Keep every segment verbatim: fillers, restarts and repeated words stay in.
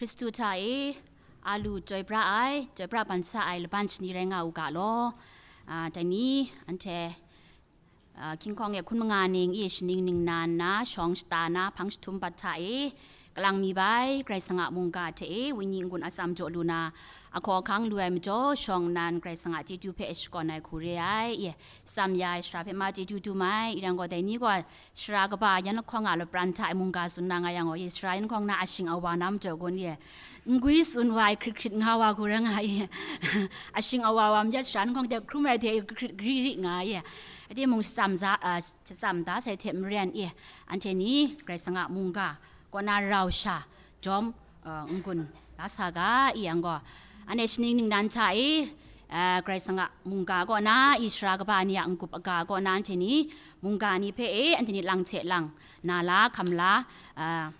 Hkristu hta e a lu chyoi pra ai, chyoi pra ban sa ai laban shani rai nga u ga law. A, dai ni anhte, a, hkying hkawng e hkun manga ning e shaning ningnan nna, shawng shata na, hpang jahtum bat hta e kalang mi bai Karai Kasang a mungga hte e wenyi n-gun atsam jaw lu na, ahkaw ahkang lu ai majaw, shawng nnan Karai Kasang a chyeju hpe shakawn ai hku re ai. Ye, tsam ya ai sara hpe ma chyeju dum ai. I yang gaw, dai ni gaw, sara kaba yan lahkawng a lapran hta e mungga tsun na nga yang gaw, ye, sara yan lahkawng na ashing awa na majaw gaw, ye, ngwi tsun wa ai hkrit hkrit nga wa hku ra nga, ye. Ashing awa wa myit sara yan lahkawng de hkrum ai hte hkrit hkrit gri ri nga, ye. Ade mung shatsam za, a, shatsam da sai hte maren, ye, anhte ni Karai Kasang a mungga kaw na rau sha jawm, a, n-gun la sa ga, i yang gaw, anhte shaning ningnan hta e, a, Karai Kasang a mungga kaw na i sara kaba ni a n-gup aga kaw na anhte ni mungga ni hpe e, anhte ni lang hte lang na la, hkam la, a,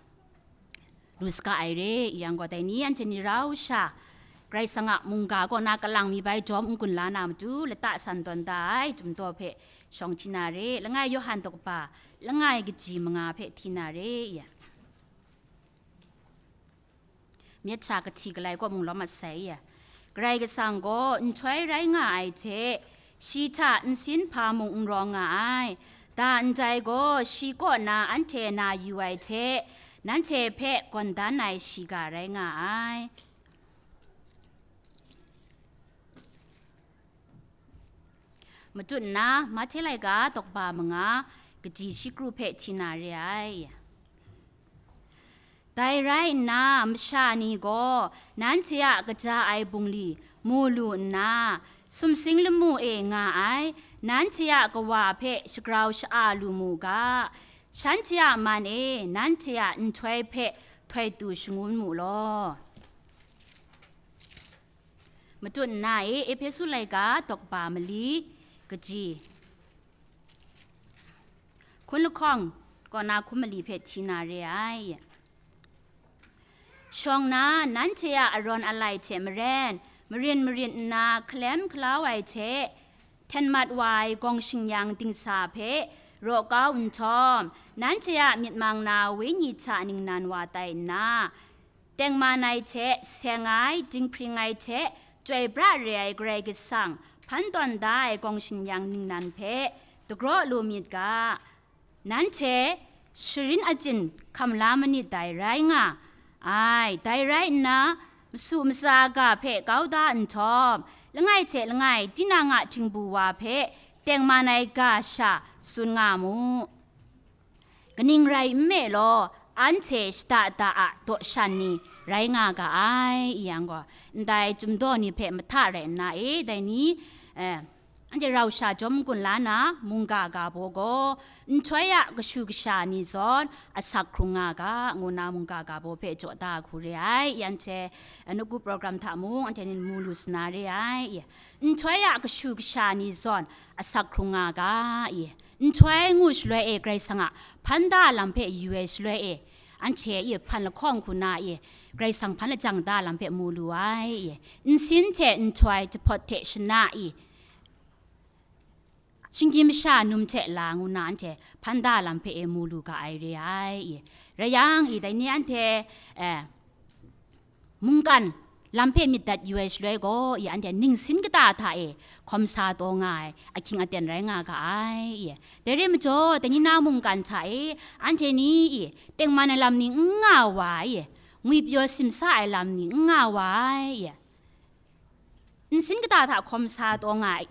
lu saga ai re. I yang gaw, dai ni anhte ni rau sha Karai Kasang a mungga kaw na kalang mi bai jawm n-gun la na matu, lata san tawn da ai Chyum Daw hpe shawng hti na re. Langai Yawhan daw kaba langai kaji manga hpe hti na re. I yang myit sha kahti galai kaw mung lawm mat sai, ya. Karai Kasang gaw nhtoi rai nga ai hte, shi hta nsin hpa mung n rawng nga ai. Da ndai gaw, shi kaw na anhte na yu ai hte, nanhte hpe gawn dan ai shiga rai nga ai. Matut nna, Mahte laika daw kaba manga, kaji shi kru hpe hti na re ai. Dai rai nna, masha ni gaw nanhte a kaja ai bungli mu lu nna, sumsing lamu e nga ai nanhte a Kawa hpe shagrau sha-a lu mu ga, shanhte a man e nanhte a nhtoi hpe htoi tu shangun mu law. Matut nna e Ehpesu laika daw kaba mali kaji, hkun lahkawng kaw na hkun mali hpe hti na re ai. Shawng na, nanhte a arawn alai hte maren, marin marit nna hkalem hkalau ai hte, hten mat wa ai gawng shingyang dingsa hpe raw kau nhtawm, nanhte a myit mang na wenyi hta ningnan wa tai nna, tengman ai hte seng ai, dinghpring ai hte chyoi pra re ai Karai Kasang hpan tawn da ai gawng shingyang ningnan hpe dagraw lu myit ga, nanhte sharin achyin hkam la manit dai rai nga ai. Dai rai nna, masu matsa ga hpe kau da nhtawm, langai hte langai tinang a htingbu wa hpe tengman ai ga sha tsun nga mu. Kaning rai nme law, anhte shada da a daw shan ni rai nga ga ai, i yang gaw, ndai Chyum Daw ni hpe mahta rai nna e, dai ni, eh, anhte rau sha jawm n-gun la na, mungga ga baw gaw, nhtoi a kashu kasha ni zawn asak hkrung nga ga, ngu na mungga ga baw hpe jaw da hku re ai. I anhte, eh, nawku program hta mung, anhte ni mu lu sa na re ai. I, nhtoi a kashu kasha ni zawn asak hkrung nga ga, i, nhtoi ngu shaloi e Karai Kasang a hpan da lam hpe yu ai shaloi e, anhte i hpan lahkawng hku na i, Karai Kasang hpan lajang da lam hpe mu lu ai, i, nsin hte nhtoi, jahpawt hte shana i, shinggyim masha num hte la ngu na anhte hpan da lam hpe e mu lu ga ai re ai, i, rai yang, i, dai ni anhte, eh, mungkan lam hpe myit dat yu ai shaloi gaw, i, anhte ningsin kata hta e hkawm sa taw nga ai ahkying aten rai nga ga ai, i. Dai re majaw, dai ni na mungkan hta e anhte ni, i, tengman ai lam ni n nga wa ai, i, ngwipyaw simsa ai lam ni n nga wa ai, i, nsin kata hta hkawm sa taw nga ai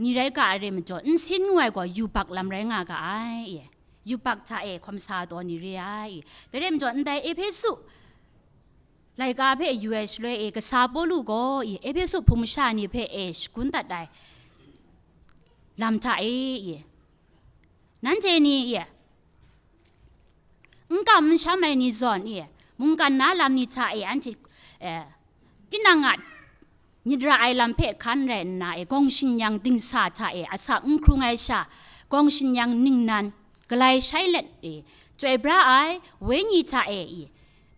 ni rai ga ai re majaw, nsin ngu ai gaw yubak lam rai nga ga ai, i. Yubak hta e hkawm sa taw ni re ai, i. Dai re majaw, ndai Ehpesu laika hpe yu ai shaloi e, kasa Pawlu gaw, i, Ehpesu hpung masha ni hpe e shagun dat ai lam hta e, i, nanhte ni, i, n kam n sham ai ni zawn, i, mungkan na lam ni hta e, anhte, eh, tinang a myit ra ai lam hpe hkan rai nna, e, gawng shingyang dingsa hta e asak n hkrung ai sha, gawng shingyang ningnan, galai shai let, e, chyoi pra ai wenyi hta e, i,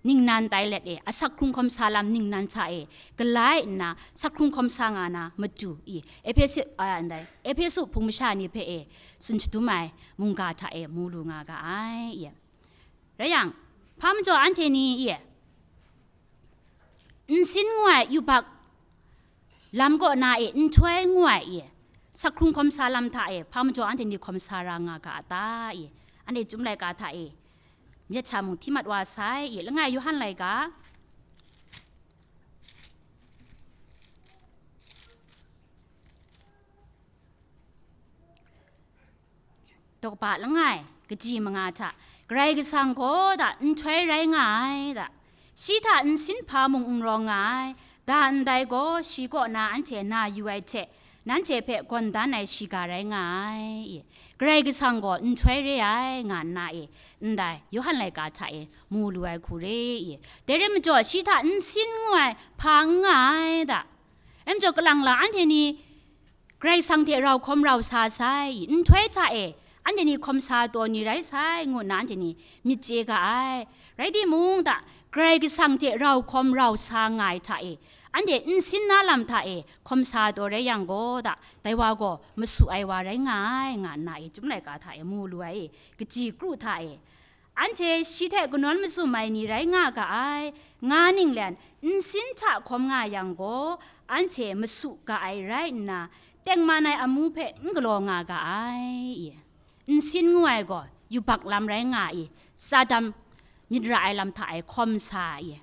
ningnan tai let, e, asak hkrung hkawm sa lam ningnan hta e galai nna, sak hkrung hkawm sa nga na matu, i, Ehpesu, a, ndai, Ehpesu hpung masha ni hpe e tsun shadum ai mungga hta e mu lu nga ga ai, i. Rai yang, hpa majaw anhte ni, i, Nsin ngu ai yubak lam kaw na e, nhtoi ngu ai e, sakhkrung hkawm sa lam hta e, hpa majaw anhte ni hkawm sa ra nga ga a ta e, anhte chyum laika hta e, myit hta mung hti mat wa sai e, langai Yawhan laika, Daw kaba langai, kaji manga hta, Karai Kasang gaw da nhtoi rai nga ai da, shi hta nsin hpa mung n rawng nga ai, da ndai gaw shi kaw na anhte na yu ai hte, nanhte hpe gawn dan ai shiga rai nga ai. Karai Kasang gaw nhtoi re ai, nga nna e, ndai Yawhan laika hta e mu lu ai hku re i. Dai rai majaw, shi hta nsin ngu ai hpa n nga ai da. Rai majaw, kalang la anhte ni Karai Kasang hte rau hkawm rau sa sai, nhtoi hta e anhte ni hkawm sa taw ni rai sai, ngu nna anhte ni myit chye ga ai. Rai timung, da, Karai Kasang hte rau hkawm rau sa nga ai hta e, anhte nsin na lam hta e hkawm sa taw rai yang gaw, da, dai wa gaw masu ai wa rai nga ai, nga nna e, chyum laika hta e mu lu ai, kaji kru hta e, anhte shi hte kanawn mazum ai ni rai nga ga ai, nga ninglen nsin hta hkawm nga yang gaw, anhte masu ga ai rai nna, tengman ai amu hpe n galaw nga ga ai. Nsin ngu ai gaw yubak lam rai nga i, Satan myit ra ai lam hta e hkawm sa i,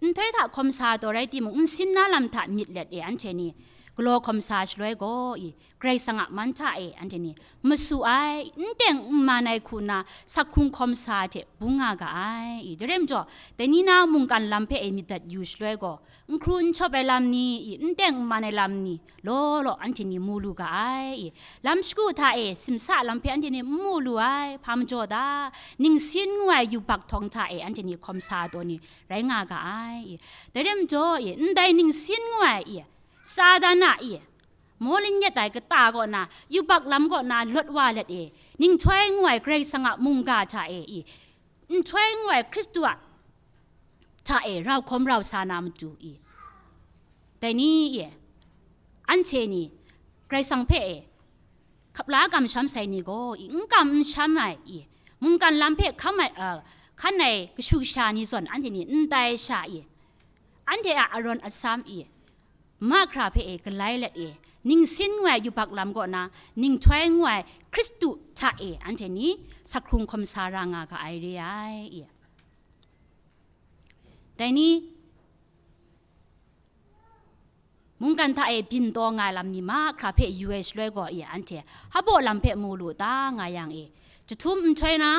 nhtoi hta hkawm sa taw rai timung, nsin na lam hta myit let e anhte ni galaw hkawm sa shaloi gaw i, Karai Kasang a man hta e anhte ni masu ai, n teng n man ai hku na sakhkrung hkawm sa hte bung nga ga ai. I, dai rai majaw, dai ni na mungkan lam hpe e myit dat yu shaloi gaw, n hkru n shawp ai lam ni, i, n teng n man ai lam ni, law law anhte ni mu lu ga ai. I, lam shagu hta e simsa lam hpe anhte ni n mu lu ai, hpa majaw da, ningsin ngu ai yubak htawng hta e anhte ni hkawm sa taw ni rai nga ga ai. I, dai rai majaw, i, ndai ningsin ngu ai, i, Satan a, i, maw lin yet ai kata kaw na, yubak lam kaw na lawt wa let e, ninghtoi ngu ai Karai Kasang a mungga hta e, i, nhtoi ngu ai Hkristu a hta e rau hkawm rau sa na matu i, dai ni e, anhte ni Karai Kasang hpe e hkap la kamsham sai ni gaw i, n kam n sham ai i, mungkan lam hpe hkam ai, a, hkan ai kashu kasha ni zawn anhte ni n tai sha i, anhte a arawn asam i, mahkra hpe e galai let e, ningsin ngu ai yubak lam kaw na, ninghtoi ngu ai Hkristu hta e anhte ni sakhkrung hkawm sa ra nga ga ai re ai i. Dai ni, mungkan hta e byin taw nga ai lam ni mahkra hpe yu ai shaloi gaw, i, anhte hpabaw lam hpe mu lu ta nga yang e, jahtum nhtoi na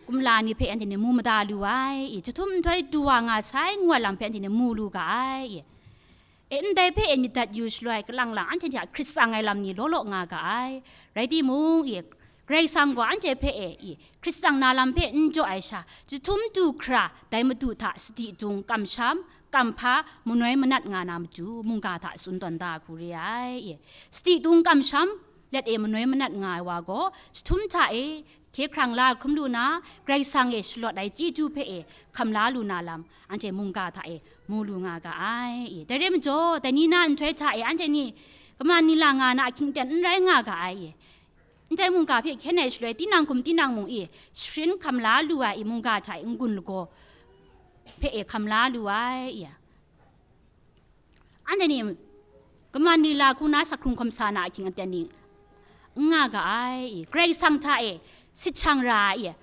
kumla ni hpe anhte ni mu mada lu ai, i, jahtum nhtoi du wa nga sai ngu ai lam hpe anhte ni mu lu ga ai, i. E, ndai hpe e myit dat yu shaloi, kalang lang anhte hta hkrit tsang ai lam ni law law nga ga ai. Rai timung, i, Karai Kasang gaw anhte hpe e, i, hkrit tsang na lam hpe n jaw ai sha, jahtum du hkra dai Madu hta sadi dung kamsham, kamhpa, manoi manat nga na matu, mungga hta tsun tawn da hku re ai, i. Sadi dung kamsham let e manoi manat nga ai wa gaw, jahtum hta e hkye hkrang la hkrum lu na, Karai Kasang e shalawt ai chyeju hpe e hkam la lu na lam, anhte mungga hta e mu lu nga ga ai, i. Dai rai majaw, dai ni na nhtoi hta e anhte ni kaman nila nga na ahkying aten n rai nga ga ai, i. Ndai mungga hpe hkyen ai shaloi, tinang hkum tinang mung i, sharin hkam la lu ai i, mungga hta e n-gun lagaw hpe e hkam la lu ai, i. Anhte ni kaman nila hku na sakhkrung hkawm sa na ahkying aten ni n nga ga ai, i. Karai Kasang hta e sit shang ra ai, i.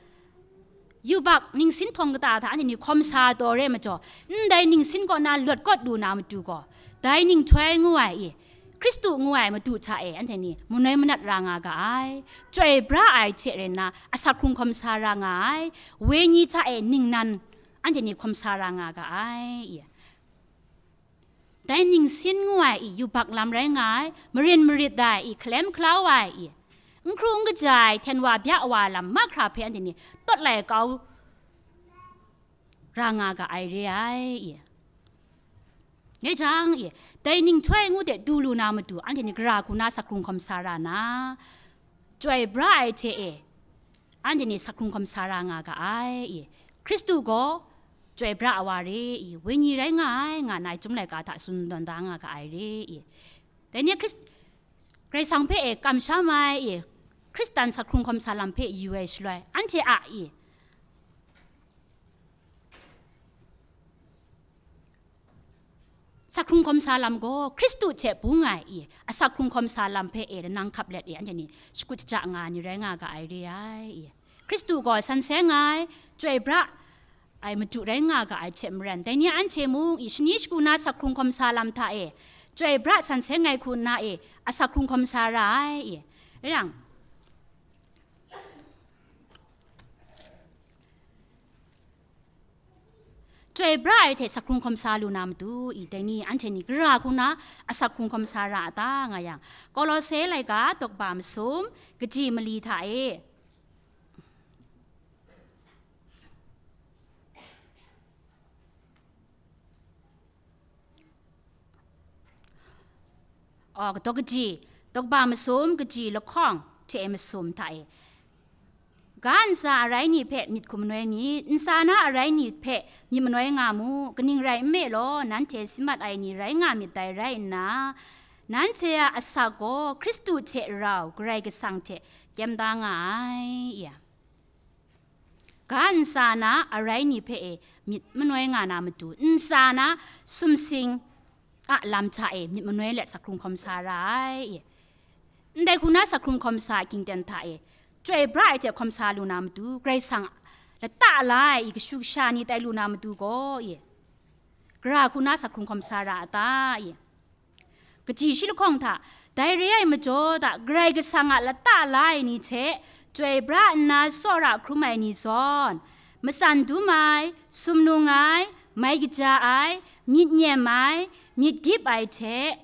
Yubak ningsin htawng kata hta anhte ni hkawm sa taw re majaw, ndai ningsin kaw na lawt kawt lu na matu gaw, dai ninghtoi ngu ai i, Hkristu ngu ai Madu hta e anhte ni manoi manat ra nga ga ai. Chyoi bra ai hte rai nna, asakhkrung hkawm sa ra nga ai. Wenyi hta e ningnan anhte ni hkawm sa ra nga ga ai, i. Dai ningsin ngu ai i, yubak lam rai nga ai, marin marit ai i, hkalem hkalau ai i, n hkru n kaja ai, hten wa bya wa lam mahkra hpe anhte ni tawt lai kau ra nga ga ai re ai, i. Dai jang, i, dai ninghtoi ngu de du lu na matu, anhte ni gara hku na sakhkrung hkawm sa ra na, chyoi bra ai hte e, anhte ni sakhkrung hkawm sa ra nga ga ai, i. Hkristu gaw chyoi bra ai wa re, i, wenyi rai nga ai, nga na ai chyum laika hta tsun tawn da nga ga ai re, i. Dai ni Hkris-, Karai Kasang hpe e kamsham ai, i, Hkristan sakhkrung hkawm sa lam hpe yu ai shaloi, anhte a, i, Asak hkrung hkawm sa lam gaw Hkristu hte bung ai i, asak hkrung hkawm sa lam hpe e lanang hkap let e, anhte ni shakut shaja nga ai ni rai nga ga ai re ai i. Hkristu gaw san seng ai, chyoi bra ai Madu rai nga ga ai hte maren, dai ni anhte mung i, shani shagu na asak hkrung hkawm sa lam hta e, chyoi bra san seng ai hku nna e, asak hkrung hkawm sa ra ai i. Rai yang, chyoi bra ai hte asak hkrung hkawm sa lu na matu i, dai ni anhte ni gara hku na asak hkrung hkawm sa ra a ta nga yang, Kolose laika daw kaba masum, kaji mali hta e, oh, daw kaji, daw kaba masum, kaji lahkawng hte e masum hta e, ga ntsa arai ni hpe myit hkum manoi myit, ntsa na arai ni hpe myit manoi nga mu, kaning rai nme law, nanhte si mat ai ni rai nga myit dai rai nna, nanhte a asak gaw Hkristu hte rau Karai Kasang hte kyem da nga ai, ya. Ga ntsa na arai ni hpe e myit manoi nga na matu, ntsa na sumsing a lam hta e myit manoi let asak hkrung hkawm sa ra ai. Ndai hku na asak hkrung hkawm sa a ging ten hta e, chyoi bra ai hte hkawm sa lu na matu, Karai Kasang lata la ai i kashu kasha ni tai lu na matu gaw, i, gara hku na asak hkrung hkawm sa ra a ta, i? Kaji shi lahkawng hta, dai re ai majaw hta, Karai Kasang a lata la ai ni hte chyoi bra nna tsawra hkrum ai ni zawn, matsan dum ai, sumnung ai, mai kaja ai, myit nyem ai, myit gyip ai hte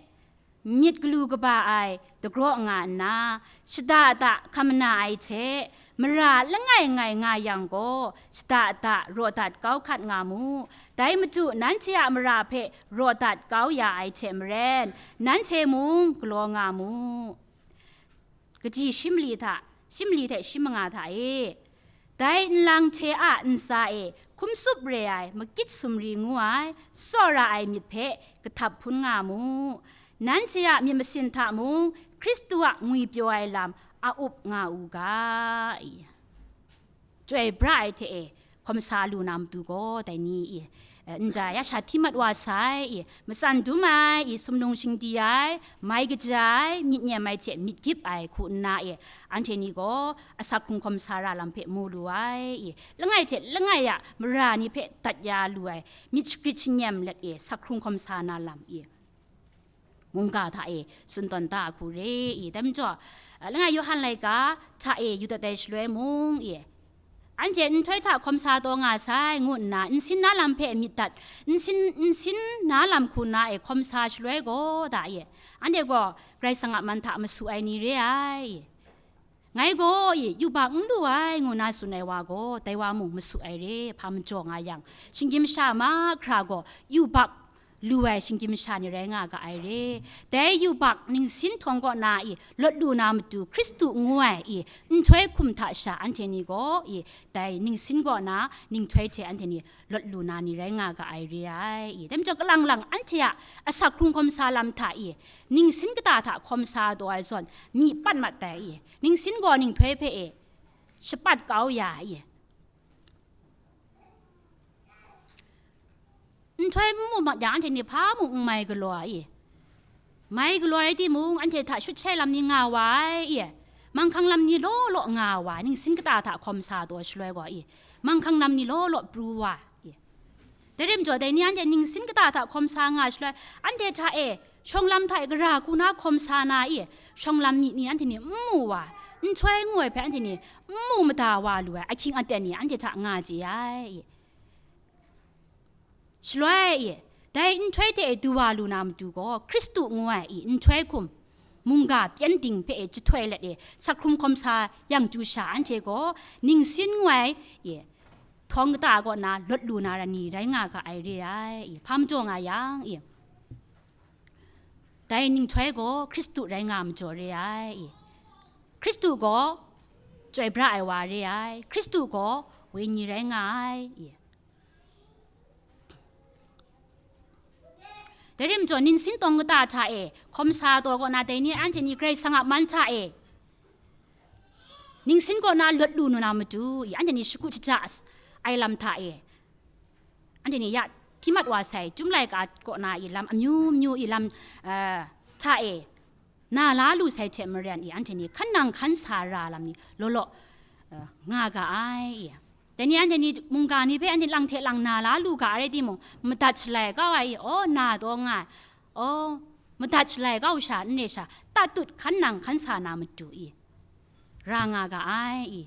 myit galu kaba ai dagraw nga nna, shada da hkam mana ai hte, mara langai ngai nga yang gaw, shada da raw dat kau hkat nga mu. Dai matu nanhte a mara hpe raw dat kau ya ai hte maren, nanhte mung galaw nga mu. Kaji shi mali hta, shi mali hte shi manga hta e, dai nlang hte a ntsa e hkum tsup re ai makit sumri ngu ai, tsawra ai myit hpe kahtap hpun nga mu. Nanhte a myit masin hta mung Hkristu a ngwipyaw ai lam a up nga u ga, i. Chyoi bra ai hte e hkawm sa lu na matu gaw, dai ni, i, eh, ndai ya sha hti mat wa sai, i, matsan dum ai, i, sumnung shingdi ai, mai kaja ai, myit nyem ai hte myit gyip ai hku nna, i, anhte ni gaw asak hkrung hkawm sa ra lam hpe mu lu ai, i, langai hte langai a mara ni hpe dat ya lu ai, myit shagrit shanyem let e asak hkrung hkawm sa na lam, i, mungga hta e tsun tawn da hku re i. Dai majaw, a, langai Yawhan laika hta e yu dat ai shaloi mung i, anhte nhtoi hta hkawm sa taw nga sai, ngu nna nsin na lam hpe myit dat, nsin, nsin na lam hku nna e hkawm sa shaloi gaw da i, anhte gaw Karai Kasang a man hta masu ai ni re ai. Ngai gaw i, yubak n lu ai, ngu na tsun ai wa gaw, dai wa mung masu ai re, hpa majaw nga yang, shinggyim masha mahkra gaw yubak lu ai shinggyim masha ni rai nga ga ai re. Dai yubak ningsin htawng kaw na i, lawt lu na matu Hkristu ngu ai i, nhtoi hkum hta sha anhte ni gaw i, dai ningsin kaw na ninghtoi hte anhte ni lawt lu na ni rai nga ga ai re ai i. Dai majaw, kalang lang anhte a asak hkrung hkawm sa lam hta i, ningsin kata hta hkawm sa taw ai zawn, myi pat mat ai i, ningsin gaw ninghtoi hpe e shapat kau ya i, nhtoi n mu mat yang, anhte ni hpa mung n mai galaw ai i, mai galaw ai timung, anhte hta shut shai lam ni nga wa ai i, manghkang lam ni law law nga wa ai, ningsin kata hta hkawm sa taw shaloi gaw i, manghkang lam ni law law pru wa ai i. Dai rim jaw, dai ni anhte ningsin kata hta hkawm sa nga shaloi, anhte hta e shawng lam hta e gara hku na hkawm sa na i, shawng lam myi ni anhte ni n mu wa, nhtoi ngu ai hpe anhte ni n mu mada wa lu ai ahkying aten ni anhte hta nga chye ai i. Shaloi i, dai nhtoi hte du wa lu na matu gaw, Hkristu ngu ai i nhtoi hkum, mungga pyengdin hpe e jahtoi let e, asak hkrung hkawm sa yang chyu sha, anhte gaw ningsin ngu ai i, htawng kata kaw na lawt lu na ra ni rai nga ga ai re ai i, hpa majaw nga yang i, dai ninghtoi gaw Hkristu rai nga majaw re ai i, Hkristu gaw chyoi bra ai wa re ai, Hkristu gaw wenyi rai nga ai i. Dai rim jaw, ningsin tawng kata hta e hkawm sa taw kaw na, dai ni anhte ni Karai Kasang a man hta e ningsin kaw na lawt lu nu na matu i, anhte ni shakut shaja ai lam hta e, anhte ni ya hti mat wa sai, Chyum laika kaw na i lam amyu myu i lam, eh, hta e, na la lu sai hte maren i, anhte ni hkan nang hkan sa ra lam ni law law, eh, nga ga ai i. Dai ni anhte ni mungga ni hpe anhte lang hte lang na la lu ga ai rai timung, madat shalai kau ai i, aw, na taw nga ai, aw, madat shalai kau sha n re sha, tatut hkan nang hkan sa na matu i, ra nga ga ai i.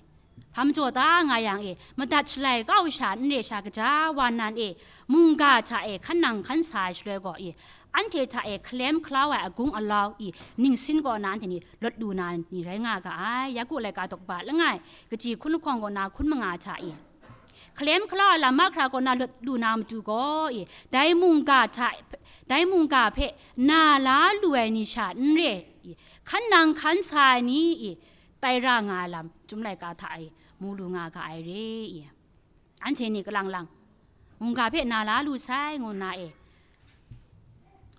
Hpa majaw ta nga yang e, madat shalai kau sha n re sha kaja wa nan e, mungga hta e hkan nang hkan sa ai shaloi gaw i, anhte hta e hkalem hkalau ai agung alau i, ningsin kaw na anhte ni lawt lu na ni rai nga ga ai. Yaku laika daw ba langai, kaji hkun lahkawng kaw na hkun manga hta i, hkalem hkalau ai lam mahkra kaw na lawt lu na matu gaw i, dai mungga hta, dai mungga hpe na la lu ai ni sha n re i, hkan nang hkan sa ai ni i, tai ra nga ai lam Chyum laika hta e mu lu nga ga ai re i. Anhte ni kalang lang, mungga hpe na la lu sai ngu nna e,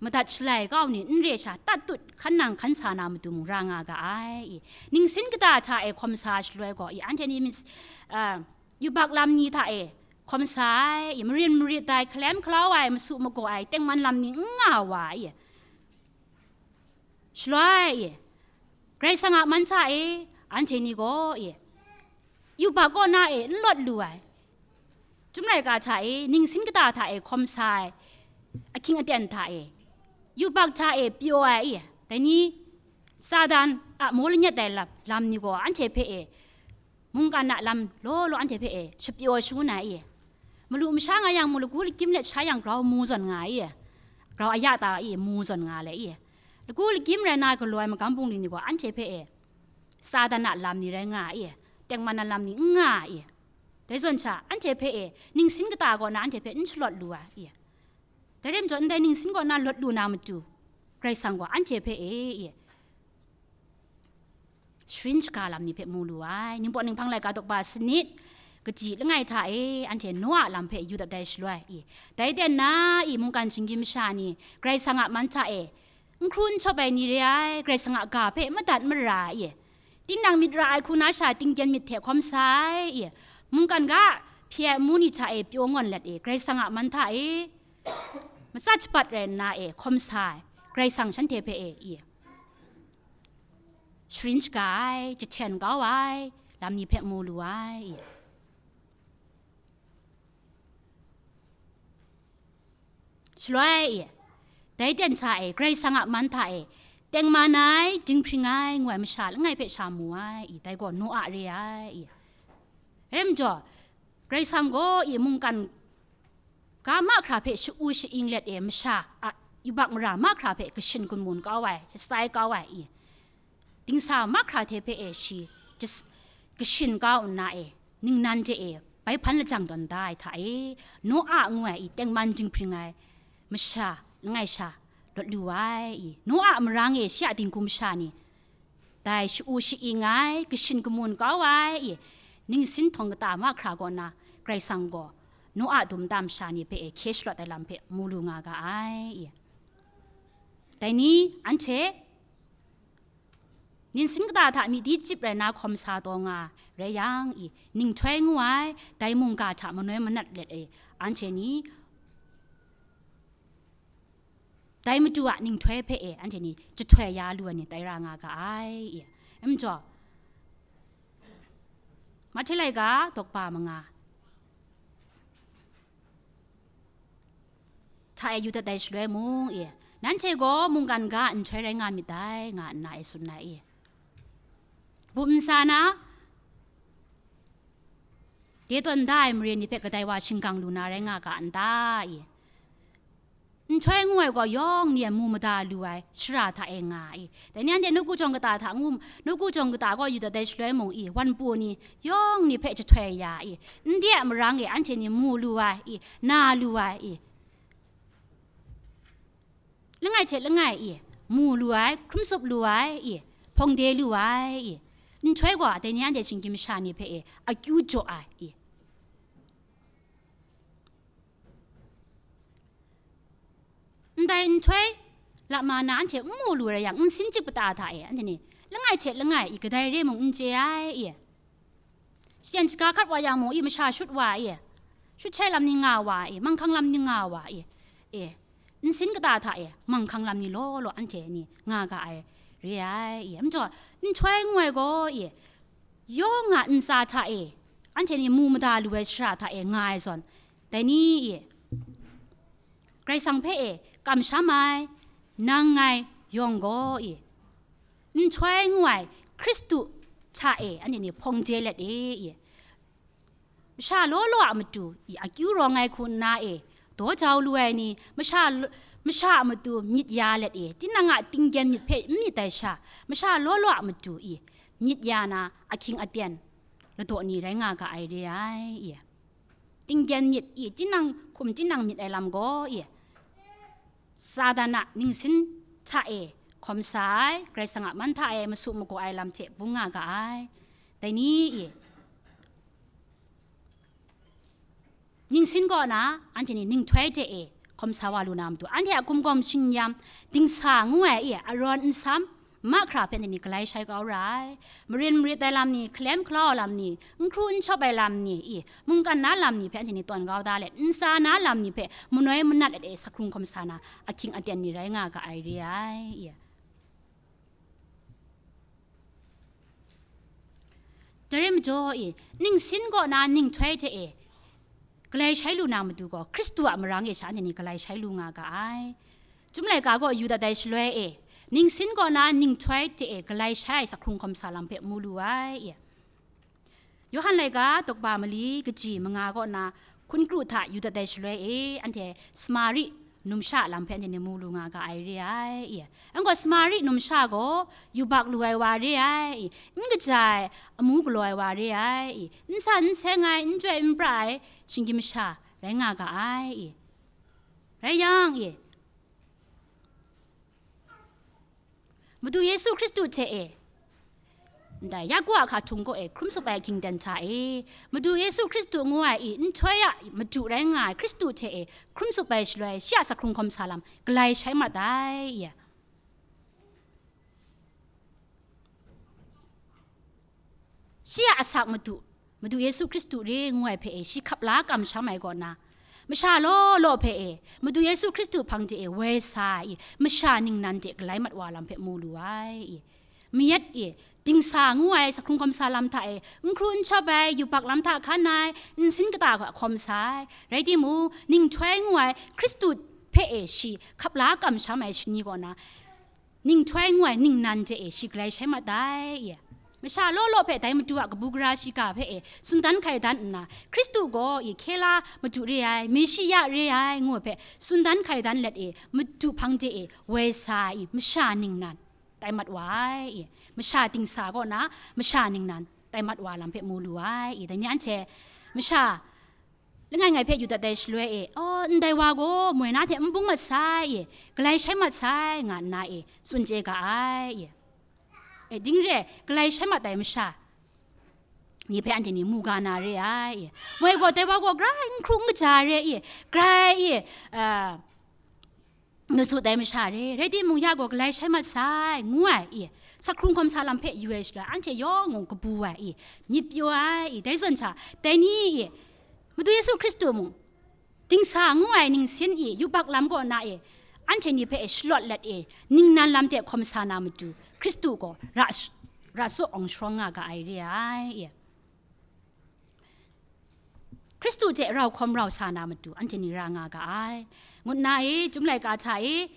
madat shalai kau ni n re sha, tatut hkan nang hkan sa na matu mung ra nga ga ai i. Ningsin kata hta e hkawm sa shaloi gaw i, anhte ni mis-, ah, yubak lam ni hta e hkawm sa ai i, marin marit ai, hkalem hkalau ai, masu magaw ai, tengman lam ni n nga wa i. Shaloi e, Karai Kasang a man hta e, anhte ni gaw e, yubak kaw na e n lawt lu ai, Chyum laika hta e, ningsin kata hta e hkawm sa ai, ahkying aten hta e, yubak hta e pyaw ai e, dai ni, Satan a maw lanyat ai lam, lam ni gaw anhte hpe e, mungkan a lam law law anhte hpe e shapyaw shangun ai e. Malu masha nga yang mung, lagu lagyim let sha yang grau mu zawn nga ai e. Grau aya ta e mu zawn nga le e. Lagu lagyim rai na galaw ai magam bungli ni gaw anhte hpe e Satan a lam ni rai nga ai e. Tengman a lam ni n nga ai e. Dai zawn sha, anhte hpe e ningsin kata kaw na anhte hpe n shalawt lu ai e. Dai rai majaw, ndai ningsin kaw na lawt lu na matu, Karai Kasang gaw anhte hpe e, e, sharin shaga lam ni hpe mu lu ai. Ningpawt Ninghpang laika daw ba sanit, kaji langai hta e, anhte Noa a lam hpe yu dat ai shaloi i, dai ten na i, mungkan shinggyim masha ni, Karai Kasang a man hta e, n hkru n shawp ai ni re ai, Karai Kasang a ga hpe madat mara ai e, tinang myit ra ai hku na sha tingkyen myit hte hkawm sa ai e, mungkan ga hpye ai amu ni hta e pyaw ngawn let e, Karai Kasang a man hta e, matsat shabat rai nna e hkawm sa ai, Karai Kasang shanhte hpe e, i, sharin shaga ai, jahten kau ai lam ni hpe mu lu ai, i. Shaloi e, dai ten hta e, Karai Kasang a man hta e, tengman ai, dinghpring ai, ngu ai masha langai hpe sha mu ai, i, dai gaw Noa re ai, i. Rai majaw, Karai Kasang gaw i mungkan ga mahkra hpe sha-u sha-ing let e, masha a yubak mara mahkra hpe kashin kamun kau ai, shatsai kau ai i, dingsa mahkra hte hpe e shi jas-, kashin kau nna e, ningnan hte e bai hpan lajang tawn da ai hta e, Noa ngu ai i tengman dinghpring ai masha langai sha lawt lu ai i, Noa a marang e shi a dinghku masha ni, dai sha-u sha-ing ai, kashin kamun kau ai i, ningsin htawng kata mahkra kaw na, Karai Kasang gaw Noa dum nta masha ni hpe e hkye shalawt ai lam hpe mu lu nga ga ai i. Dai ni, anhte ningsin kata hta myi di chyip rai na hkawm sa taw nga rai yang i, ninghtoi ngu ai, dai mungga hta manoi manat let e, anhte ni, dai Madu a ninghtoi hpe e anhte ni jahtoi ya lu ai ni tai ra nga ga ai, i. Rai majaw, Mahte laika daw ba manga hta e yu dat ai shaloi mung, i, nanhte gaw mungkan ga nhtoi rai nga myit dai, nga nna e tsun ai, i. Bup nsa na, de tawn da ai mare ni hpe kadai wa shingkang lu na rai nga ga n ta, i? Nhtoi ngu ai gaw yawng ni e mu mada lu ai shara hta e nga ai, i. Dai ni anhte nawku jawng kata hta ngu, nawku jawng kata gaw yu dat ai shaloi mung, i, wan pru ni yawng ni hpe jahtoi ya ai, i. Ndai a marang e anhte ni mu lu ai, i, na lu ai, i. Langai hte langai, i, mu lu ai, hkrum tsup lu ai, i, hpawng de lu ai, i. Nhtoi gaw dai ni anhte shinggyim masha ni hpe e akyu jaw ai, i. Ndai nhtoi lama na anhte n mu lu rai yang, nsin chyip kata hta e anhte ni langai hte langai, i, kadai re mung n chye ai, i. Shachyen shaga hkat wa yang mung, i, masha shut wa ai, i. Shut shai lam ni nga wa e, manghkang lam ni nga wa e, e, nsin kata hta e, manghkang lam ni law law anhte ni nga ga ai re ai e. Majaw, nhtoi ngu ai gaw e, yawng a ntsa hta e, anhte ni mu mada lu ai shara hta e nga ai zawn, dai ni e, Karai Kasang hpe e kamsham ai, nang ngai yawng gaw e, nhtoi ngu ai Hkristu hta e anhte ni hpawng de let e, e. Masha law law a matu i akyu rawng ai hku nna e, daw jau lu ai ni, masha l-, masha a matu myit ya let e, tinang a tinggen myit hpe n myit ai sha, masha law law a matu i myit ya na ahkying aten ladaw ni rai nga ga ai re ai e. Tinggen myit i tinang hkum tinang myit ai lam gaw e, Satan a ningsin hta e hkawm sa ai, Karai Kasang a man hta e masu magaw ai lam hte bung nga ga ai. Dai ni e, ningsin kaw na anhte ni ninghtoi hte e hkawm sa wa lu na matu, anhte a gumgawm shingyam dingsa ngu ai e, arawn nsam, mahkra hpe anhte ni galai shai kau ra ai. Marin marit ai lam ni, hkalem hkalau ai lam ni, n hkru n shawp ai lam ni, i, mungkan na lam ni hpe anhte ni tawn kau da let, ntsa na lam ni hpe manoi manat let e, sakhkrung hkawm sa na ahkying aten ni rai nga ga ai re ai, i. Dai rai majaw e, ningsin kaw na ninghtoi hte e galai shai lu na matu gaw, Hkristu a marang e sha anhte ni galai shai lu nga ga ai. Chyum laika gaw yu dat ai shaloi e, ningsin kaw na ninghtoi hte e galai shai ai sakhkrung hkawm sa lam hpe mu lu ai e. Yawhan laika, daw kaba mali kaji manga kaw na hkun kru hta yu dat ai shaloi e, anhte Samari numsha a lam hpe anhte ni mu lu nga ga ai re ai e. Anhte gaw Samari numsha gaw yubak lu ai wa re ai e, n kaja ai amu galaw ai wa re ai e, n san n seng ai, n chyoi n pra ai shinggyim masha rai nga ga ai e. Rai yang e, Madu Yesu Hkristu hte e, ndai Yaku a hka htung kaw e hkrum tsup ai ahkying aten hta e, Madu Yesu Hkristu ngu ai i nhtoi a madu rai nga ai Hkristu hte e hkrum tsup ai shaloi, shi a sakhkrung hkawm sa lam galai shai mat ai e. Shi a asak madu, Madu Yesu Hkristu re ngu ai hpe e shi hkap la kamsham ai kaw na, masha law law hpe e Madu Yesu Hkristu hpang de e woi sa ai i, masha ningnan de galai mat wa lam hpe mu lu ai i. Mayat e, dingsa ngu ai sakhkrung hkawm sa lam hta e n hkru n shawp ai, yubak lam hta hkan ai, nsin kata hkawm sa ai, rai timung, ninghtoi ngu ai Hkristu hpe e shi hkap la kamsham ai shani kaw na, ninghtoi ngu ai ningnan hte e shi galai shai mat ai e. Masha law law hpe dai Madu a kabu gara shiga hpe e tsun dan hkai dan nna, Hkristu gaw i hkye la Madu re ai, Meshiya re ai ngu ai hpe tsun dan hkai dan let e, Madu hpang de e woi sa ai i, masha ningnan tai mat wa ai e. Masha dingsa kaw na, masha ningnan tai mat wa lam hpe mu lu ai e. Dai ni anhte masha langai ngai hpe yu dat ai shaloi e, "Oh, ndai wa gaw moi na hte n bung mat sai e, galai shai mat sai," nga nna e tsun chye ga ai e. E, ding re, galai shai mat ai masha ni hpe anhte ni mu ga na re ai e. Moi gaw, dai wa gaw grai n hkru n kaja re e, grai e, a, Ngut su dai masha re, rai timung ya gaw galai shai mat sai, ngu ai, i, sakhkrung hkawm sa lam hpe yu ai shaloi, anhte yawng mung kabu ai, i, myit pyaw ai, i, dai zawn sha, dai ni, i, Madu Yesu Hkristu mung, dingsa ngu ai ningsin, i, yubak lam kaw na, i, anhte ni hpe e shalawt let, i, ningnan lam hte hkawm sa na matu, Hkristu gaw ra, ra tsaw awng sharawng nga ga ai re ai, i. Hkristu hte rau hkawm rau sa na matu anhte ni ra nga ga ai, ngut nna e, Chyum laika hta e,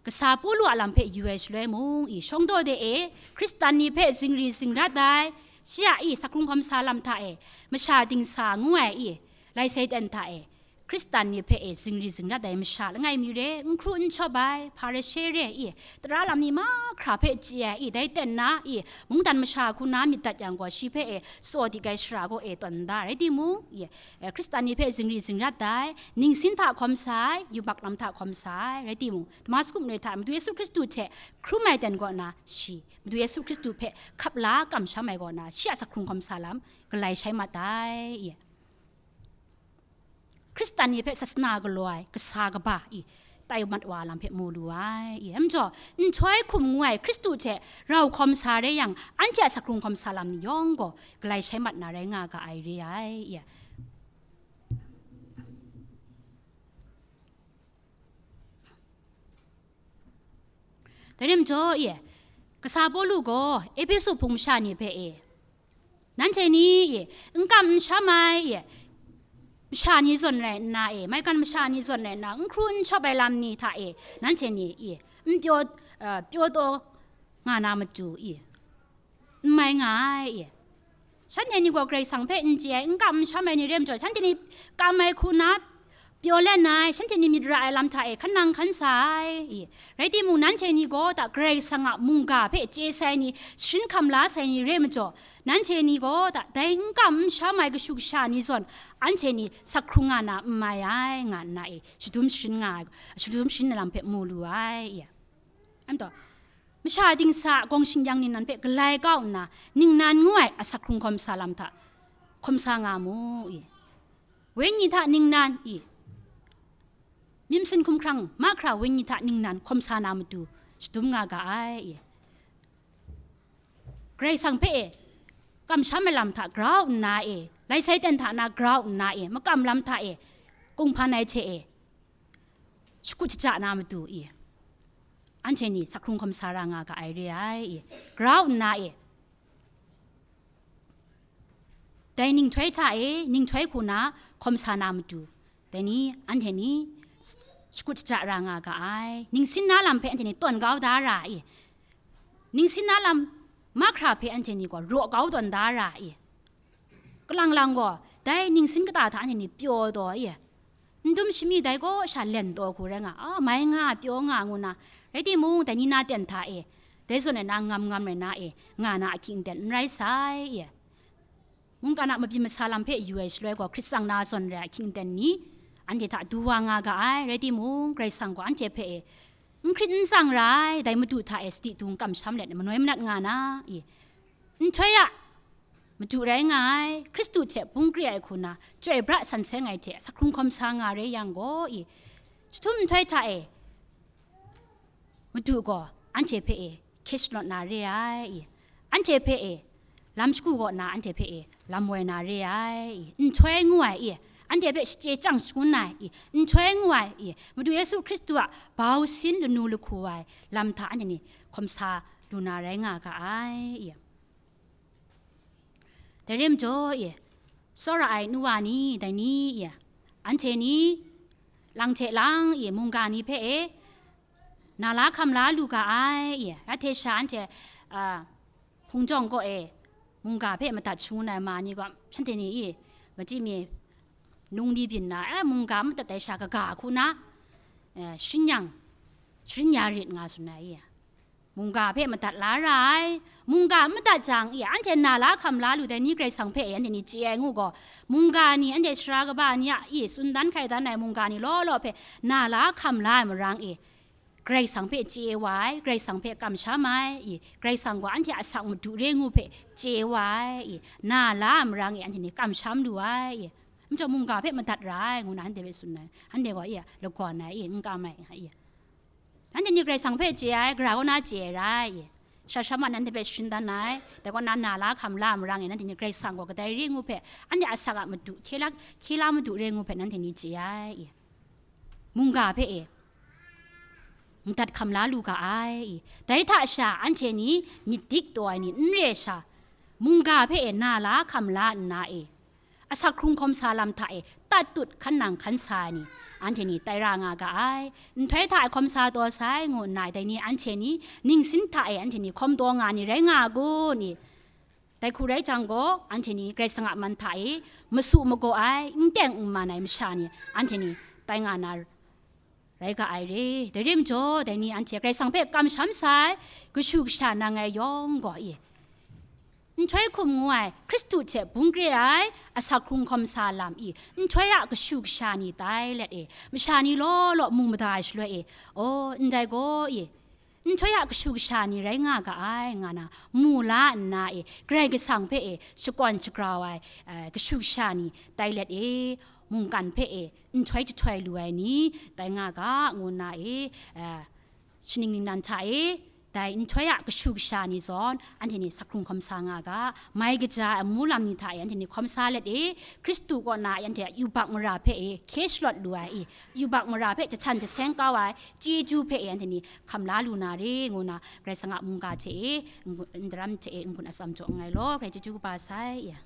kasa Pawlu a lam hpe yu ai shaloi mung, i, shawng daw de e, Hkristan ni hpe zingri zingrat ai, shi a, i, sakhkrung hkawm sa lam hta e, masha dingsa ngu ai, i, lai Satan hta e, Hkristan ni hpe e zingri zingrat ai masha langai mi re, n hkru n shawp ai, Hparishe re, i, tara lam ni mahkra hpe chye ai, i, dai ten na, i, mungdan masha hku na myit dat yang gaw, shi hpe e tsaw dik ai shara gaw e tawn nda, rai timung, i, e, Hkristan ni hpe zingri zingrat ai, ningsin hta hkawm sa ai, yubak lam hta hkawm sa ai, rai timung, Damasku mare hta Madu Yesu Hkristu hte hkrum ai ten kaw na, shi Madu Yesu Hkristu hpe hkap la kamsham ai kaw na, shi a sakhkrung hkawm sa lam galai shai mat ai, i. Hkristan ni hpe sasana galaw ai kasa kaba, i, tai mat wa lam hpe mu lu ai, i, majaw, nhtoi hkum ngu ai Hkristu hte rau hkawm sa re yang, anhte a sakhkrung hkawm sa lam ni yawng gaw galai shai mat na rai nga ga ai re ai, i. Dai rim jaw e, kasa Pawlu gaw Ehpesu hpung masha ni hpe e, nanhte ni e, n kam n sham ai e, masha ni zawn rai nna e, maigan masha ni zawn rai nna, n hkru n shawp ai lam ni hta e, nanhte ni e, n pyaw, uh, pyaw taw nga na matu e, n mai nga ai e. Shanhte ni gaw Karai Kasang hpe n chye ai, n kam n sham ai ni re majaw, shanhte ni kam ai hku na pyaw let ai, shanhte ni myit ra ai lam hta e hkan nang hkan sa ai e. Rai timung, nanhte ni gaw ta Karai Kasang a mungga hpe chye sai ni, sharin hkam la sai ni re majaw, nanhte ni gaw ta dai n kam n sham ai kashu kasha ni zawn anhte ni sak hkrung nga na n mai ai, nga nna e, shadum sharin nga ai, shadum sharin ai lam hpe mu lu ai e. Anhtaw, masha dingsa a gawng shingyang ningnan hpe galai kau nna, ningnan ngu ai asak hkrung hkawm sa lam hta hkawm sa nga mu i. Wenyi hta ningnan i, myit masin hkumhkrang mahkra wenyi hta ningnan hkawm sa na matu shadum nga ga ai i. Karai Kasang hpe e, kamsham ai lam hta grau nna e, lai Satan hta na grau nna e, makam lam hta e, kunghpan ai hte e, shakut shaja na matu i, anhte ni sak hkrung hkawm sa ra nga ga ai re ai i, grau nna e, dai ninghtoi hta e, ninghtoi hku na hkawm sa na matu, dai ni anhte ni shakut shaja ra nga ga ai. Ningsin na lam hpe anhte ni tawn kau da ra i, ningsin na lam mahkra hpe anhte ni gaw raw kau tawn da ra i, kalang lang gaw, dai ningsin kata hta anhte ni pyaw taw i, n dum shami dai gaw sha len taw hku rai nga, a, mai nga, pyaw nga ngu na, rai timung, dai ni na ten hta e, dai zawn ai na ngam ngam rai na e, nga na ahkying aten n rai sai i. Mungkan a mabyin masa lam hpe yu ai shaloi gaw, Hkrit tsang na zawn rai ahkying aten ni, anhte hta du wa nga ga ai, rai timung, Karai Kasang gaw anhte hpe e, n hkrit n tsang ra ai, dai madu hta e sadi dung kamsham let manoi manat nga na i, nhtoi a madu rai nga ai, Hkristu hte bung kre ai hku na, chyoi bra san seng ai hte sak hkrung hkawm sa nga re yang gaw i, jahtum nhtoi hta e, Madu gaw anhte hpe e hkye shanawt na re ai i, anhte hpe e lam shagu gaw na, anhte hpe e lam woi na re ai i, nhtoi ngu ai i, anhte hpe shachye chyang shangun ai i, nhtoi ngu ai i, Madu Yesu Hkristu a bau sin lanu lahku ai lam hta anhte ni hkawm sa lu na rai nga ga ai i. Dai rim jaw i, tsawra ai nu wa ni, dai ni i, anhte ni lang hte lang i, mungga ni hpe e na la hkam la lu ga ai i, ya hte sha anhte, a, hpung jawng kaw e mungga hpe madat shangun ai ma ni gaw, shanhte ni i, ngachyi mi nung di byin na, e, mungga madat ai sha kaga hku na, e, sharin yang, sharin ya rit nga tsun ai i. Mungga hpe madat la ra ai. Mungga madat jang i, anhte na la hkam la lu dai ni Karai Kasang hpe e, anhte ni chye ai ngu gaw, mungga ni, anhte sara kaba ni a i, tsun dan hkai dan ai mungga ni law law hpe na la hkam la ai marang i, Karai Kasang hpe chye wa ai, Karai Kasang hpe kamsham ai i, Karai Kasang gaw anhte a asak madu re ngu hpe chye wa ai i, na la ai marang i, anhte ni kamsham lu ai i, majaw mungga hpe madat ra ai ngu na anhte hpe tsun ai, anhte gaw i, lagawn ai i, n kam ai i. Anhte ni Karai Kasang hpe chye ai, gara kaw na chye ai rai i, sara sara ma nanhte hpe sharin dan ai, dai kaw na na la hkam la marang e, nanhte ni Karai Kasang gaw kadai re ngu hpe, anhte a asak a madu, hkye la, hkye la madu re ngu hpe nanhte ni chye ai i. Mungga hpe e madat hkam la lu ga ai i. Dai hta sha anhte ni myit dik taw ai ni n re sha, mungga hpe e na la hkam la nna e, asak hkrung hkawm sa lam hta e tatut hkan nang hkan sa ai ni, anhte ni tai ra nga ga ai. Nhtoi hta e hkawm sa taw sai ngu nna, dai ni anhte ni ningsin hta e anhte ni hkawm taw nga ni rai nga a kun i? Dai hku rai jang gaw, anhte ni Karai Kasang a man hta e masu magaw ai, n teng n man ai masha ni, anhte ni tai nga na rai ga ai re. Dai rim jaw, dai ni anhte Karai Kasang hpe kamsham sai, kashu kasha nang ai yawng gaw i, nhtoi hkum ngu ai, Hkristu hte bung kre ai, asak hkrung hkawm sa lam i, nhtoi a kashu kasha ni tai let e, masha ni law law mu mada ai shaloi e, aw, ndai gaw i, nhtoi a kashu kasha ni rai nga ga ai, nga na mu la nna e, Karai Kasang hpe e shakawn shagrau ai, eh, kashu kasha ni tai let e, mungkan hpe e nhtoi jahtoi lu ai ni tai nga ga, ngu nna e, eh, shaning ningnan hta e, Dai nhtoi a kashu kasha ni zawn, anhte ni sakhkrung hkawm sa nga ga, mai kaja ai amu lam ni hta e anhte ni hkawm sa let e, Hkristu kaw na e anhte a yubak mara hpe e hkye shalawt lu ai i, yubak mara hpe jahtan jaseng kau ai chyeju hpe e anhte ni hkam la lu na re, ngu na Karai Kasang a mungga hte e, n-, ndaram hte e n-gun atsam jaw nngai law, Karai chyeju kaba sai, ya.